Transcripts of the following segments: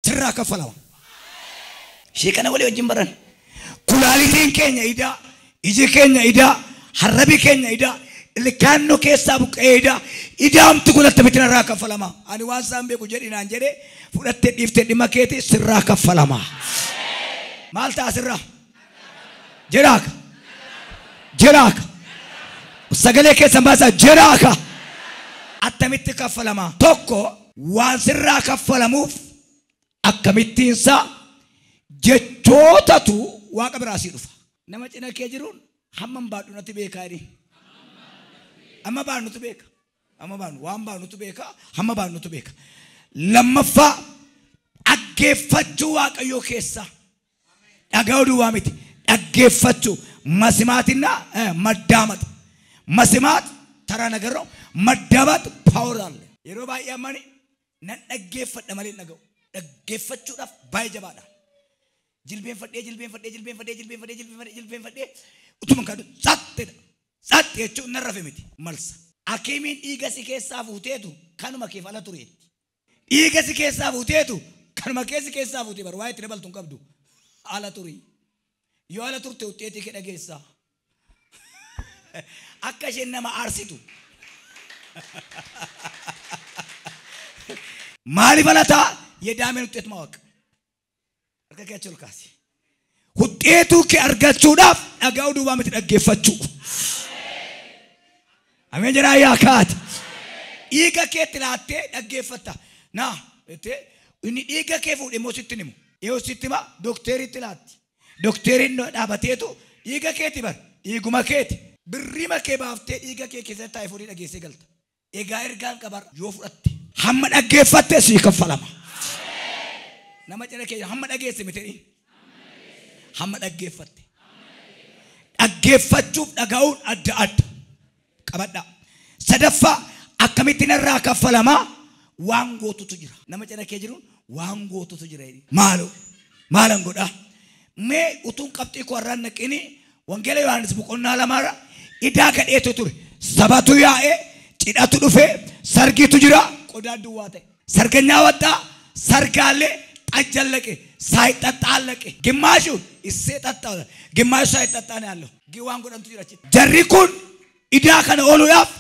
Sirraa kaffalama. Ishee kana walii wajjin baran. Kulaalitiin keenya idaa, iji keenya idaa, harrabi keenya idaa, ilkaan nu keessaa buqqa'ee idaa, idaamtu kun akkamittiin irraa kaffalama. Ani waan isaan beeku jedhi naan jedhee fudhattee dhiiftee dhimma keeti sirraa kaffalama. Maal ta'a sirraa? Jedhaaka. Jedhaaka. Sagalee keessan baasaa jedhaaka. Attamitti kaffalama? Tokko waan sirraa kaffalamuuf akkamittiinsa jechootatu waaqa biraa sii dhufa. Nama cina kee jiruun hamma baadhu natti beekaa jedhi. Amma baadhutu beeka. Amma baadhu waan baadhutu beeka. Hamma baadhutu beeka. Lammaffaa dhaggeeffachuu Waaqayyoo keessa. Dhaga'uu duwwaa miti. Dhaggeeffachuu masimaatinna maddaamata. Masimaat taraa nagarroo maddaamatu paawar አለ. Yeroo baay'ee ammani nan dhaggeeffadha malee hin dhaga'u. Dhaggeeffachuudhaaf baay'ee jabaadha. Jilbeenfadhee jilbeenfadhee jilbeenfadhee jilbeenfadhee jilbeenfadhee jilbeenfadhee utuma kadhu saxxedha. Saxxe jechuun nan rafe miti malsa. Hakiimiin dhiiga si keessaa fuuteetu kanuma keef ala tureetti. Dhiiga si keessaa fuuteetu kanuma keessi keessaa fuutee bar waa itti dabaltu hin qabdu. Ala turii. Yoo ala turte uxxeetii kee dhageessaa. Akka isheen nama aarsitu. Maaliif alataa የዳሜን ውጤት ማወቅ harka kee achi ol kaasi. Huxxeetuu kee argachuudhaaf dhaga'uu duwwaa miti dhaggeeffachuu. Ameen jedhaa yaa kaati. Dhiiga keetti laattee dhaggeeffatta. Naa jettee inni dhiiga kee fuudhee immoo sitti himu. Yoo sitti hima dookteriitti laatti. Dookteriin dhaabateetu dhiiga keeti bar dhiiguma keeti. Birrima kee baaftee dhiiga kee keessatti taa'ee fuudhee dhageessee galta. Egaa ergaan qabar yoo fudhatte hamma dhaggeeffatte sii kaffalama. Nama cina kee hamma dhageesse miti hamma dhaggeeffatte. Dhaggeeffachuuf dhaga'uun adda adda. Qabadhaa. Sadaffaa akkamittiin irraa kaffalamaa waan gootutu jira. Nama cina kee jiruun waan gootutu jira. Maaloo maalan godhaa? Mee utuun qabxii koo irraan naqini Wangeela Yohaannis boqonnaa lamaarra idaa gadheetu ture. Sabatu yaa'ee cidhatu dhufee sargiitu jira qodaan duwwaa ta'e. Sarganyaa waxxaa sargaallee ጠጅ ሳይጠጣ አለቀ። ግማሹ እሴ ጠጣ፣ ግማሹ ሳይጠጣ ነው ያለው። waan godhantu jira achitti. Jarri kun idaa kana ooluudhaaf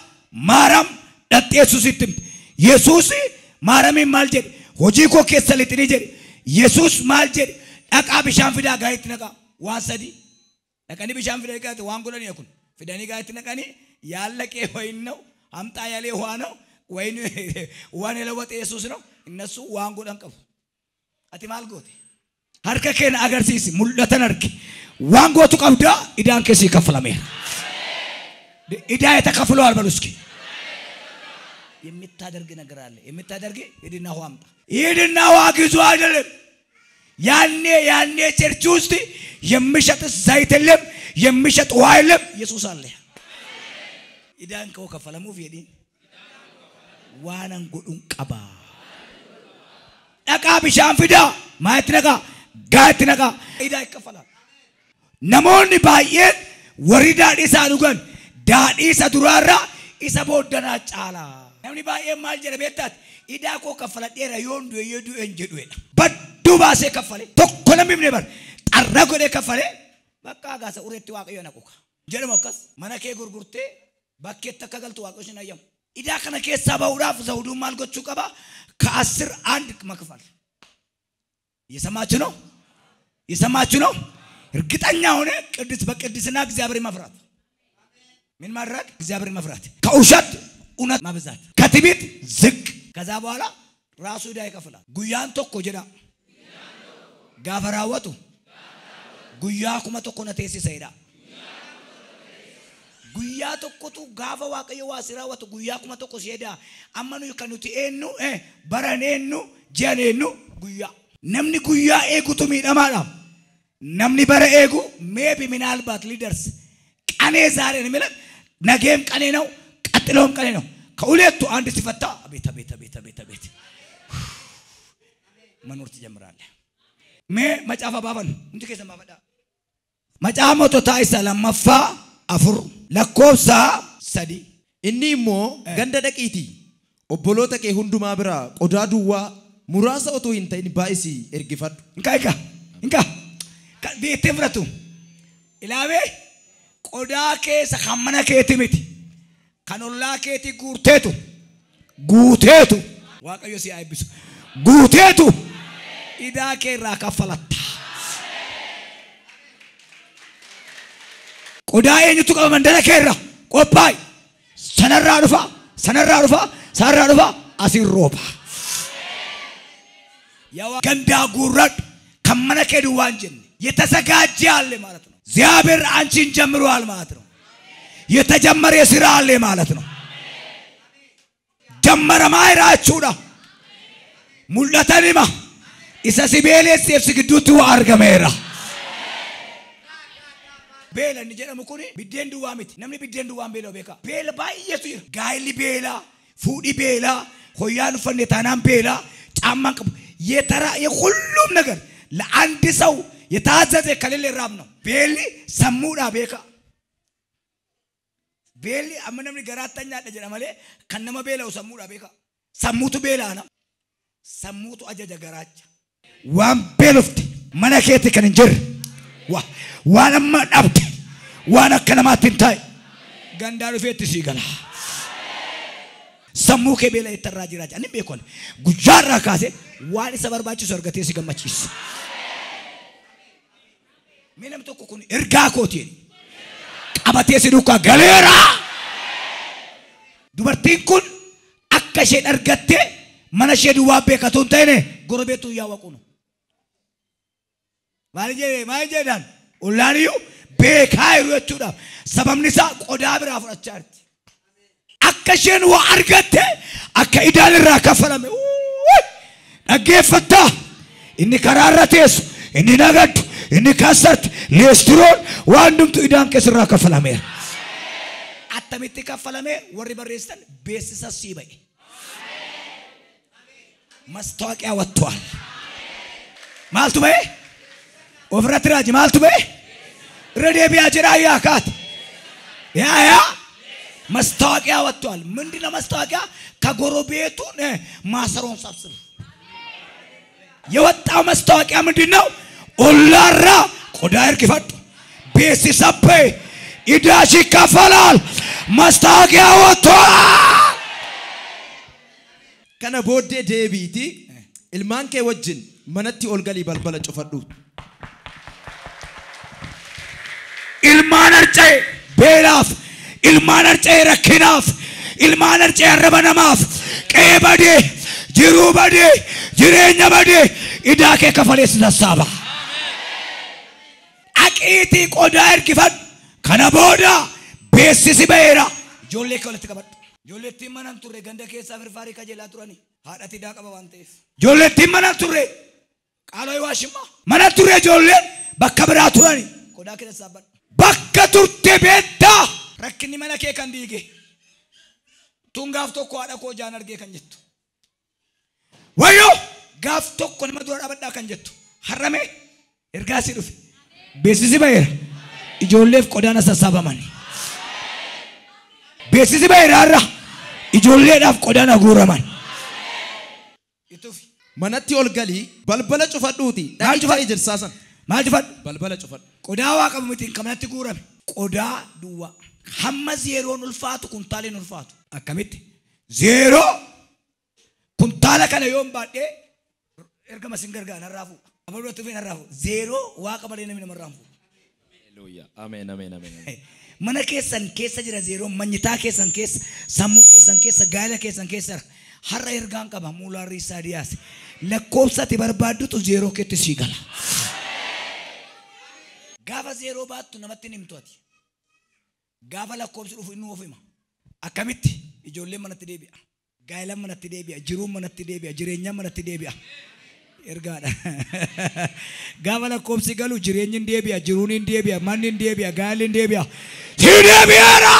Maaram dhaxxee Yesuusitti himte. Yesuus Maaramiin maal jedhe? Hojii koo keessa lixinii jedhe. Yesuus maal jedhe? Dhaqaa bishaan fidaa gaariitti naqaa. Waan sadii. Dhaqanii bishaan fidanii gaariitti waan godhanii kun. Fidanii gaariitti naqanii ያለቀ ወይን ነው አምጣ ያለ ውሃ ነው ወይን ውሃን የለወጠ ኢየሱስ ነው። እነሱ waan godhan qabu. Ati maal goote? Harka kee na agarsiisi mul'atan argi. Waan gootu qabdaa idaan kee sii kaffalameera. ኢዳዬ ተከፍሏል በሉ እስኪ። የምታደርግ ነገር አለ። የምታደርግ ሂድና ውሃ አምጣ። ሂድና ውሃ ግዙ አይደለም። ያኔ ያኔ church ውስጥ የሚሸጥ ዘይት የለም፣ የሚሸጥ ውሃ የለም። ኢየሱስ አለ። Idaan koo kaffalamuuf jedhiin waanan godhuun qaba. Dhaqaa bishaan fidaa maalitti naqaa gaatti naqaa idaa kaffala. Namoonni baay'een warri daadhii isaa dhugan daadhii isa duraarraa isa booddanaa caala. Namni baay'een maal jedha beektaati? Idaa koo kaffaladheera yoon du'e yoo du'e hin jedhuedha. Badduu baasee kaffale tokko namni himne bar xarra godhee kaffale bakka gaasa ureetti Waaqayyo na quka. Jedhamu akkas mana kee gurgurtee bakkeetti akka galtu Waaqayyo sin ayyamu. Idaa kana keessaa bahuudhaaf zawuduun maal gochuu qaba? ከአስር አንድ መክፈል። እየሰማችሁ ነው? እየሰማችሁ ነው? እርግጠኛ ሆነ ቅድስ በቅድስና እግዚአብሔር መፍራት ምን ማድረግ? እግዚአብሔር መፍራት፣ ከውሸት እውነት ማብዛት፣ ከትዕቢት ዝቅ። ከዛ በኋላ ራሱ ዕዳ ይከፍላል። Guyyaan tokko jedha gaafa raawwatu guyyaa 1000 na teessisa jedha. Guyyaa tokkotu gaafa Waaqayyo waa si raawwatu guyyaa 1000 si jedha. Amma nuyi kan nuti eenyu baran eenyu ji'an eenyu guyyaa. Namni guyyaa eegutu miidhamaadha. Namni bara eegu maybe ምናልባት ሊደርስ ቀኔ ዛሬ ነው የሚለው ነገም ቀኔ ነው ቀጥሎም ቀኔ ነው። ከሁለቱ አንድ ሲፈታ አቤት አቤት አቤት አቤት አቤት መኖር ትጀምራለህ። Mee macaafa baafan hundi keessan baafadhaa. Macaafa moototaa isa lammaffaa 4 lakkoofsa 3. Inni immoo ganda dhaqiitii obboloota kee hundumaa biraa qodaa duwwaa Muraasa otoo hin ta'in baay'isii ergifadhu. Inka inka inka beektee fudhatu. Ilaamee qodaa keessa kan mana keeti miti. Kan ollaa keetii guurteetu guuteetu Waaqayyo si haa eebbisu. Guuteetu idaa kee irraa kaffalatta. Qodaa eenyutu qaba mandara kee irra qophaa'i. Sanarraa dhufa sanarraa dhufa sanarraa dhufa asiin rooba. Yaa gandaa guurradhu kan mana kee duwwaa hin jenne የተዘጋጀ አለ ማለት ነው። እግዚአብሔር አንቺን ጀምሯል ማለት ነው። የተጀመረ ስራ አለ ማለት ነው። ጀመረ ማይራቹዳ ሙለተኒማ isa sibeeleessiif si gidduutti waa argameera. Beela inni jedhamu kun biddeen duwwaa miti. Namni biddeen duwwaan beela'u beeka. Beela baay'eetu jira. Gaayilli beelaa, fuudhi beelaa, hoyyaan uffanne taanaan beelaa, caammaan qabu. የተራ የሁሉም ነገር ለአንድ ሰው የታዘዘ ከሌለ ራብ ነው። Beelli sammuudha beeka. Beelli amma namni garaatti nyaadha jedha malee kan nama beela'u sammuudha beeka. Sammuutu beelaana. Sammuutu ajaja garaacha. Waan beelofte mana keetti kan hin jirre waan amma dhabde waan akka namaatti hin taa'e gandaa dhufeetti sii gala. Sammuu kee beela ittarraa jira jedhanii beekan guyyaarraa kaasee waan isa barbaachisu argatee si gammachiisa. Mee namni tokko kun ergaa kootiin qabatee si duukaa galeera. Dubartiin kun akka isheen argatte mana ishee duwwaa beekatu hin ta'ine gorobeetu yaa waqunu. Maal jedhee maal jedhan ollaan iyyuu beekaa jiru jechuudha. Sababni isaa qodaa biraa fudhachaa jirti. Akka isheen waa argatte akka idaan irraa kaffalame dhaggeeffattaa inni karaa irra teessu inni nagaddu inni kassarti leestiroon waan hundumtu idaan keessa irraa kaffalameera. Attamitti kaffalame warri barreessan beeksisa sii ba'e. ማስታወቂያ ወጥቷል። maaltu ba'e? Ofirratti raaji maaltu ba'e? Irra deebi'aa jira yaa kaate. Yaa yaa ማስታወቂያ ወጥቷል። ምንድነው ማስታወቂያ? ከጎረቤቱ ማሰሮን ሰብስብ። የወጣው ማስታወቂያ ምንድነው? ኦላራ ቆዳ ergifadhu beeksisa ba'e idaሽ ይከፈላል። ማስታወቂያ ወጥቷል። Kana booddee deebiitii ilmaan kee wajjin manatti ol galii balbala cufadhu. Ilmaan harca'e beelaaf, ilmaan harca'e rakkinaaf, ilmaan harca'e arraba namaaf, qe'ee badee, jiruu badee, jireenya badee, idaa kee kafalee si sassaaba. Dhaqiitii qodaa ergifadhu. Kana booda beeksisi ba'eera. Ijoollee kee walitti qabadhu. Ijoollettiin mana hin turre ganda keessaa firfaarii kajeelaa turani. Haadhati idaa qaba waan ta'eef. Ijoollettiin mana hin turre qaaloo waashimmaa. Mana hin turre ijoolleen bakka biraa turani. Qodaa kee sassaabadhu. Bakka turte beektaa. Rakkinni mana kee kan diige. Tun gaaf tokko haadha koo jaan argee kan jettu. Wayyoo gaaf tokko nama dura dhaabadhaa kan jettu. Harrame ergaa si dhufe. Beeksisi ba'eera. Ijoolleef qodaan sassaabaman. Beeksisi ba'eera har'a. Ijoolleedhaaf qodaan haguuraman. Manatti ol galii balbala cufadhuuti. Maal cufadhu? Ejersaa sana. Maal cufadhu? Balbala cufadhu. Qodaa waa qabu miti kan manatti guurame. Qodaa duwwaa. Hamma zeeroon ulfaatu kuntaaliin ulfaatu. Akkamitti? Zeeroo kuntaala kana yoon baadhee ergama sin gargaara narraa fuudha. Abaluu dhufee narraa fuudha. Zeeroo waaqa malee namni namarraa fuudha. Haleluuyaa. Ameen ameen ameen. Mana keessan keessa jira zeeroon manyitaa keessan keessa sammuu keessan keessa gaala keessan keessa har'a ergaan qaba muulaarri isaa dhiyaase lakkoofsa ati barbaaddutu zeeroo keetti sii gala. Gaafa zeeroo baattu namatti hin himtu ati. Gaafa lakkoofsi dhufu inni of hima. Akkamitti ijoolleen manatti deebi'a. Gaa'ilaan manatti deebi'a. Jiruun manatti deebi'a. Jireenyaan manatti deebi'a. Ergaadha. Gaafa lakkoofsi galu jireenyi hin deebi'a. Jiruun hin deebi'a. Manni hin deebi'a. Gaa'illi hin deebi'a. Sii deebi'eera!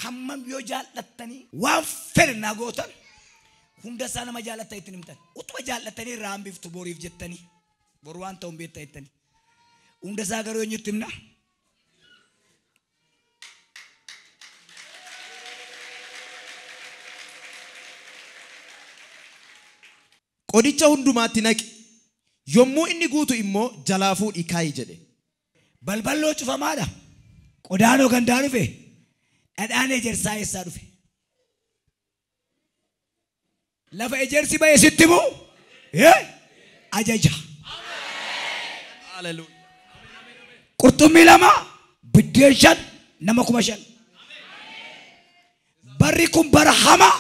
Hammam yoo jaallattanii waan fedhe naa gootan hunda isaa nama jaallattan ittiin himtan. Utuma jaallattanii irraa hambiftu boriif jettanii. Boru waan ta'u hin beektan jettanii. Hunda isaa garuu eenyutti himna? Qodicha hundumaatti naqi. Yommuu inni guutu immoo jalaa fuudhii kaa'i jedhe. Balballoo cufamaadha. Qodaanoo gandaa dhufe. Dhadhaan ejersaa eessaa dhufe? Lafa ejersi ba'e sitti himu ajaja. Qurxummii 2 biddeen 5 nama 5,000. Barri kun bara hamaa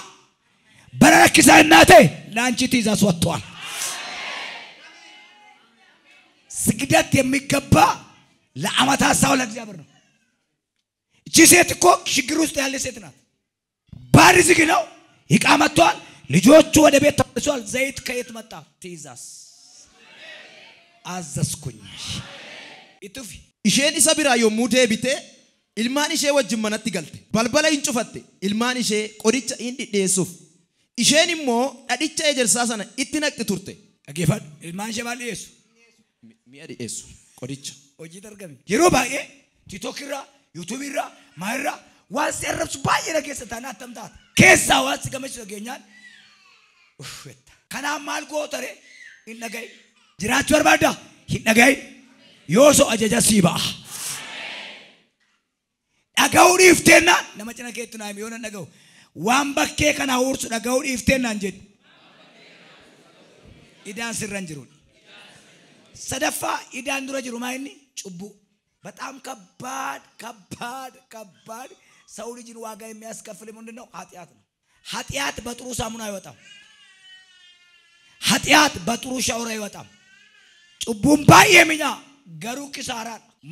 bara rakkisaa innaa ta'e ለአንቺ ትእዛዝ ወጥቷል። ስግደት የሚገባ ለዓመታት ሳይሆን ለእግዚአብሔር ነው። እቺ ሴት እኮ ችግር ውስጥ ያለ ሴት ናት። ባር ዝግ ነው፣ ዕቃ መጥቷል፣ ልጆቹ ወደ ቤት ተመልሰዋል። ዘይት ከየት መጣ? ትእዛዝ አዘዝኩኝ። ኢቱፊ Isheen isa biraa yommuu deebite ilmaan ishee wajjin manatti galte. Balbala hin cufatte ilmaan ishee qoricha hin dhidheessuuf. Isheen immoo dhadhicha ejersaa sana itti naqxi turte. Dhaggeeffadhu. Ilmaan ishee maal dhiyeessu? Mi'a dhiyeessu qoricha. Hojii dargame. Yeroo baay'ee TikTok irraa, YouTube irraa, maal irraa waan si arrabsu baay'ee dhageessa taanaan attam taata. Keessaa waan si gammachiisu dhageenyaan uffetta. Kanaaf maal goota ree? Hin dhagahin. Jiraachuu barbaaddaa? Hin dhagahin. Yoo so ajaja sii ba'a. Dhaga'uu dhiifteennaan nama cina keetti naa himi yoo nan dhaga'u. Waan bakkee kana huursu dhaga'uu dhiifteennaan jedhu. Idaan sirra hin jiru. Sadaffaa idaan dura jiru maa inni? Cubbuu. በጣም ከባድ ከባድ ከባድ ሰው ልጅን ዋጋ የሚያስከፍል ምንድነው? ኃጢአት ነው። ኃጢአት በጥሩ ሳሙና አይወጣም። ኃጢአት በጥሩ ሻወር አይወጣም። ጭቡን ባየ ሚኛ ገሩ ኪሳራ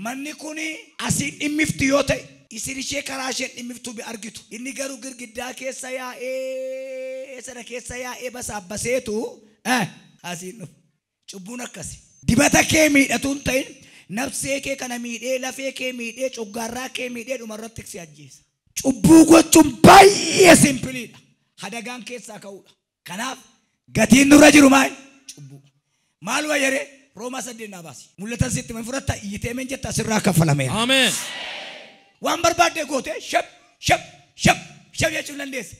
manni kuni asiin dhimmiftu yoo ta'e isin ishee karaa isheen dhimmiftu argitu inni garuu girgiddaa keessa yaa'ee sana keessa yaa'ee basaabbaseetu asiin dhufu. Cubbuun akkasi. Dibata kee miidhatu hin ta'in nafsee kee kana miidhee lafee kee miidhee coggaarraa kee miidhee dhumarratti si ajjeesa. Cubbuu gochuun baay'ee simpiliidha. Hadagaan keessaa ka'uudha. Kanaaf gatiin nurra jiru maal? Cubbuu. Maal wayyaree? Roomaa 8 naa baasi. Mul'atan sitti man fudhatta iyyitee men jetta sirraa kaffalameera. Ameen. Waan barbaadde goote shab shab shab shab jechuun dandeesse.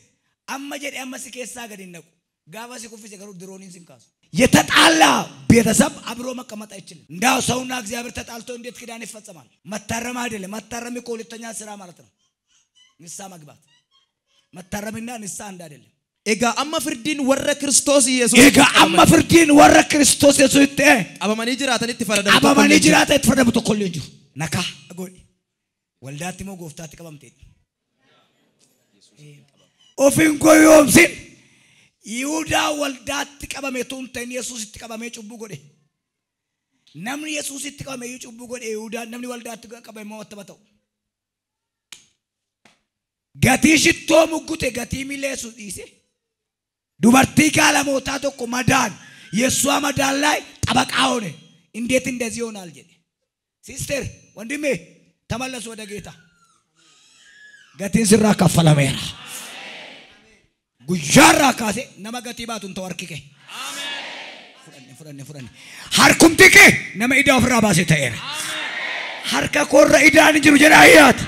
Amma jedhee amma si keessaa gadi hin naqu. Gaafa si kuffise garuu dirooniin sin kaasu. የተጣላ ቤተሰብ አብሮ መቀመጥ አይችልም። እንዳው ሰውና እግዚአብሔር ተጣልቶ እንዴት ኪዳን ይፈጸማል? መታረም አይደለም። መታረም እኮ ሁለተኛ ስራ ማለት ነው። ንስሐ መግባት መታረምና ንስሐ አንድ አይደለም። Egaa amma firdiin warra Kiristoos Yesuus Egaa amma firdiin warra Kiristoos Yesuusitti qabamanii jiraatanitti faradamu tokko qabamanii illee hin jiru. jiraatanitti faradamu tokko illee hin jiru. Nakaa godhi. Waldaatti immoo gooftaatti qabamteetti. Of hin goyoomsin. Yihudaa waldaatti qabame tun ta'in Yesuusitti qabamee cubbuu godhe. Namni Yesuusitti qabame iyyuu cubbuu godhe. Yihudaa namni waldaatti qabame immoo wattama ta'u. Gatii shittoo muggute gatii miila Yesuus dhiise. Dubartii gaalamootaa tokko madaan የእሷ መዳን ላይ ጠበቃ ሆነ። እንዴት እንደዚህ ይሆናል jedhe። Sister ወንድሜ ተመለሱ ወደ ጌታ። Gatiin sirraa kaffalameera. Guyyaarraa kaasee nama gatii baatu hin ta'u harki kee. Fudhanne fudhanne fudhanne. Harkumti kee nama idaa ofirraa baasee ta'eera. Harka koorra idaan hin jiru jedha ayyaati.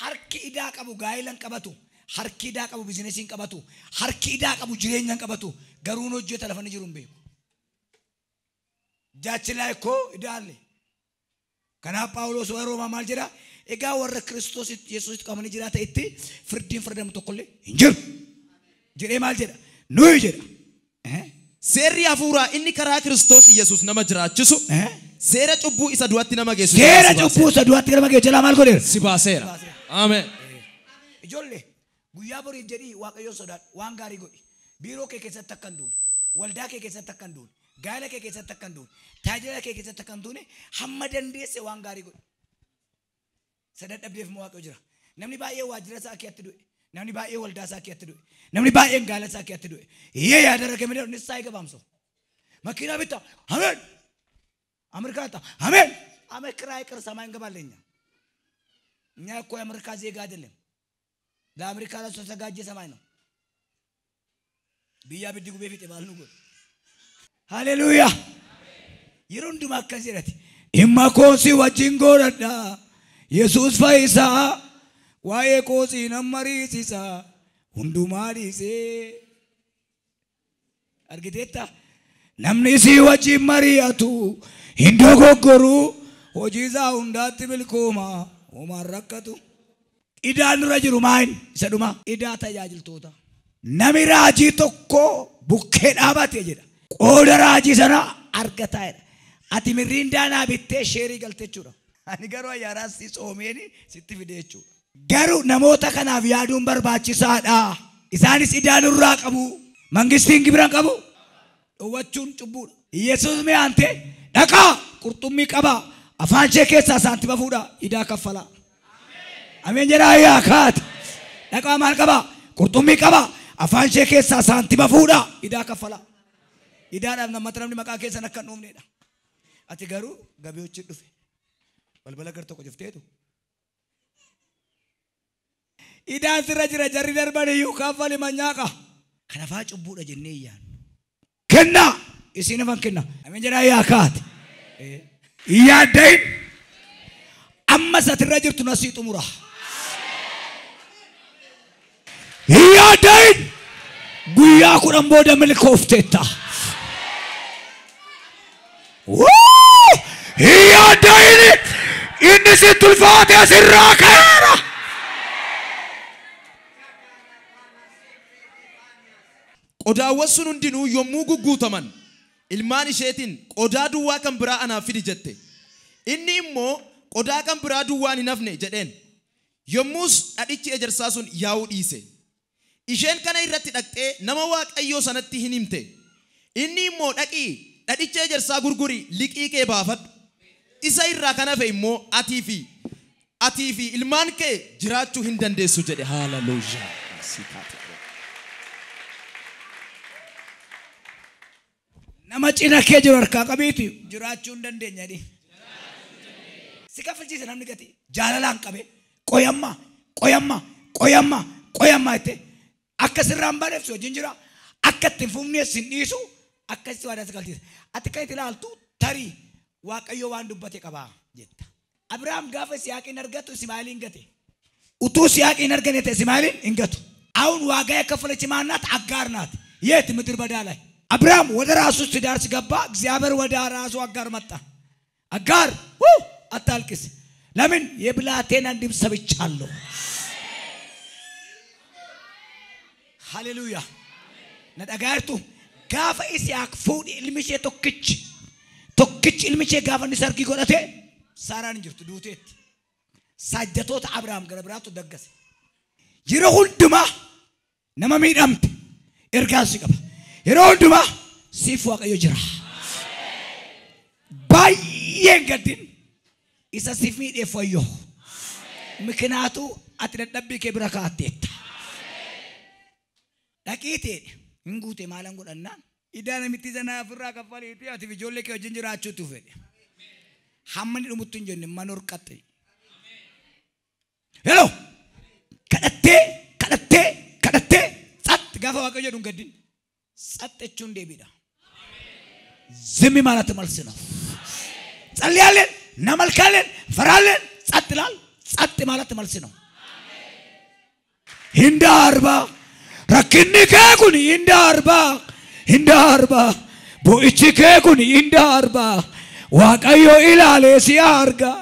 Harki idaa qabu gaa'ela hin qabatu. Harki idaa qabu bizinesii hin qabatu. Harki idaa qabu jireenya hin qabatu. Garuu hojjeta lafa inni jiru hin beeku. Jaachilaa ikkoo idaalle. Kanaaf Phaawulos warra Roomaa maal jedha? Egaa warra Kiristoos Yesuusitti qabamanii jiraata itti firdiin fardamu tokkollee hin jiru. Jedhee maal jedha? Nuyi jedha. Seerri hafuuraa inni karaa Kiristoos Yesuus nama jiraachisu seera cubbuu isa du'atti nama geessu. Seera cubbuu isa du'atti nama geessu jalaa maal godheera? Si baaseera. Ameen. Ijoollee guyyaa boriif jedhii Waaqayyoon sodaadhu waan gaarii godhi. Biiroo kee keessatti akka hin duune, waldaa kee keessatti akka hin duune, gaa'ela kee keessatti akka hin duune, tajaajila kee keessatti akka hin duune hamma dandeesse waan gaarii godhi. Sadadhabdeef immoo Waaqayyo jira. Namni baay'ee waajjira isaa keessatti du'e. Namni baay'ee waldaa isaa keessatti du'e. Namni baay'een gaa'ela isaa keessatti du'e. Iyyee yaada midhaan ንስሐ አይገባም ሰው። መኪና ቢታ አሜን፣ አሜሪካ ታ አሜን። አሜሪካ ይቅር ሰማይ እንገባለን እኛ። እኛ እኮ የአሜሪካ ዜጋ አይደለም። ለአሜሪካ ራሱ ተዘጋጀ ሰማይ ነው። ብያ ብድጉ በፊት ባልኑ ጎ ሃሌሉያ yeroo hundumaa akkas jedhati. Dhimma koosii wajjin godhadha. Yesuus fayyisaa. Waa'ee koosii nan mariisisa. Hundumaa dhiisee argiteetta namni si wajjin mari'atu hin dogoggoru hojii isaa hundaatti milkooma homaan rakkatu. Idaan nurra jiru maal isa dhuma idaa tajaajiltoota. Nami raajii tokko bukkee dhaabate jedha. Qooda raajii sana argataa jedha. Ati mirriindaa naa bittee sheerii galte jechuudha. Ani garuu ayyaaraas si tsoomeen sitti fide jechuudha. Garuu namoota kanaaf yaaduun barbaachisaadha. Isaanis idaa nurraa qabu. Mangistiin gibira hin qabu. Dhowwachuun cubbuudha. Yesuus mi'aante dhaqaa qurxummii qabaa afaan ishee keessaa saantima fuudhaa idaa kaffalaa. Ameen jedhaa yaa kaate. Dhaqaa maal qabaa? Qurxummii qabaa afaan ishee keessaa saantima fuudhaa idaa kaffalaa. Idaadhaaf namatti namni maqaa keessan akka hin dhuumnedha. Ati garuu gabiyochi dhufe. Balbala gar tokko jifteetu. Idaan sirra jira jarri darban iyyuu kaffali manyaaqa. Kanaafaa cubbuudha jennee iyyaan. Kennaa isin hafan kenna. Ameen jedhaa yaa kaate. Yaaddain amma satirra jirtu nasii xumura. Yaaddain guyyaa 10 booda milkoofteetta. Yaaddain inni sitti ulfaate asirraa ka'eera. Qodaawwan sun hundinuu yommuu gugguutaman ilmaan isheetiin qodaa duwwaa kan biraa anaaf fidi jette. Inni immoo qodaa kan biraa duwwaan hin hafne jedheen. Yommus dhadhichi ejersaa sun yaa'uu dhiise. Isheen kana irratti dhaqxee nama Waaqayyoo sanatti hin himte. Inni immoo dhaqii dhadhicha ejersaa gurgurii liqii kee baafadhu. Isa irraa kan hafe immoo atii fi ilmaan kee jiraachuu hin dandeessu jedhe. Haaleluyyaa. Nama cina kee jiru harkaa qabiiti jiraachuu hin dandeenya jedhi. Si kaffalchiisa namni gatii jaalalaan qabe qoyamma qoyamma qoyamma qoyamma jette akka sirraan baneef si wajjin jira akka itti hin fufneef si hin dhiisu akkasitti waadaa si galchiisa. Ati kan itti ilaaltu tarii Waaqayyo waan dubbate qabaa jetta. Abrahaam gaafa Yisihaaqiin argatu Ismaa'eeliin gate. Utuu Yisihaaqiin argane ta'e Ismaa'eeliin hin gatu. አሁን ዋጋ የከፈለች ማን ናት? አጋር ናት። የት? ምድረ በዳ ላይ። አብርሃም ወደ ራሱ ትዳር ሲገባ እግዚአብሔር ወደ ራሱ አጋር መጣ። አጋር አታልቅስ፣ ለምን የብላቴናን ድምፅ ሰምቻለሁ። ሃሌሉያ ነደጋርቱ ጋፈ ይስሐቅ fuudhi ilmi ishee tokkichi ilmi ishee gaafa inni sargii godhate Saaraan hin jirtu duuteetti. Saajjatoota Abrahaam gara biraatu daggase. Yeroo hundumaa nama miidhamte ergaan si qaba. Yeroo hundumaa siif Waaqayyo jira. Baay'een gaddin isa siif miidheef wayyoo. Mikinaatu ati dadhabbii kee bira kaa'atteetta. Dhaqiitee hin guute maalan godhannaan idaa namitti sana ofirraa kaffaliitii ati ijoollee kee wajjin jiraachuutu fedhe. Hamma inni dhumutti hin jenne mana horqatte. Hello! Kadhattee kadhattee kadhattee tsatti gaafa Waaqayyo jedhu hin gaddin. ጸጥ jechuun deebiidha. ዝም ማለት መልስ ነው። ጸልያለን፣ እናመልካለን፣ እንፈራለን፣ ጸጥ ይላል። ጸጥ ማለት መልስ ነው። hindarba rakkinni kee kun hindarba hindarba boo'ichi kee kun hindarba Waaqayyo ilaalee si arga.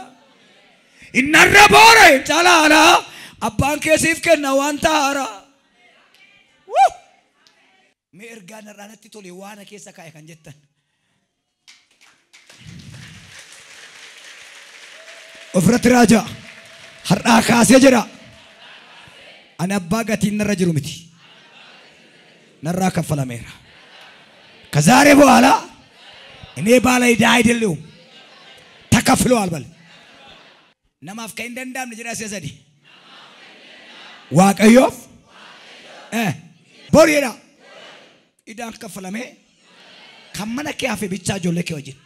Innarra boora hin calaala abbaan kee siif kenna waan taara. Mee ergaan irraa natti tole waan keessa kaa'e kan jettan. Ofirratti raajaa har'aa kaasee jira. Ani abbaa gatiin narra jiru miti. Narraa kaffalameera. ከዛሬ በኋላ እኔ ባለ ዕዳ አይደለሁም። ተከፍሏል በል። namaaf kan hin danda'amne jedha si'a sadi. Waaqayyoof bor jedha. Idaan kaffalamee kan mana kee hafe bichaa ijoollee kee wajjin.